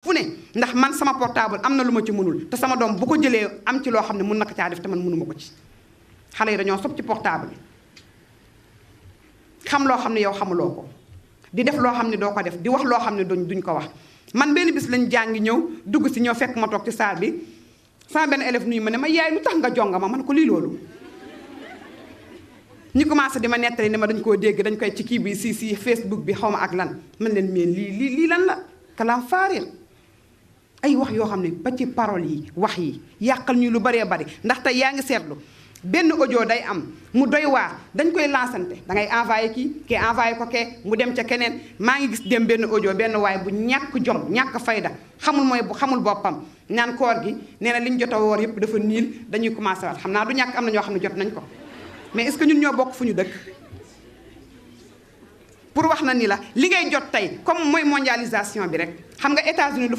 fu ne ndax man sama portable am na lu ma ci mënul te sama doom bu ko jëlee am ci loo xam ne mën na ko caa def te man mënuma ko ci xale yi dañoo sob ci portable xam loo xam ne yow xamuloo ko di def loo xam ne doo ko def di wax loo xam ne duñ ko wax man benn bis lañ jàngi ñëw dugg si ñëw fekk ma toog ci salle bi sama benn élève nuyu ma ne ma yaay lu tax nga jonga ma man ko lii loolu ñu commencé di ma nettali ne ma dañ koo dégg dañ koy ci kii bi si Facebook bi xaw ma ak lan man leen mais lii lan la kalaam faareel ay wax yoo xam ne ba ci parole yi wax yi yàqal ñu lu baree bari ndax tey yaa ngi seetlu benn audio day am mu doy waar dañ koy lancante da ngay envoyé kii envoyé ko kee mu dem ca keneen maa ngi gis dem benn audio benn waay bu ñàkk jom ñàkk fayda xamul boppam naan koor gi nee na li ñu jot a woor yëpp dafa niil dañuy commencé waat xam naa du ñàkk am na ñoo xam ne jot nañ ko mais est-ce que ñun ñoo bokk fu ñu dëkk pour wax na ni la li ngay jot tey comme mooy mondialisation bi rek xam nga États-Unis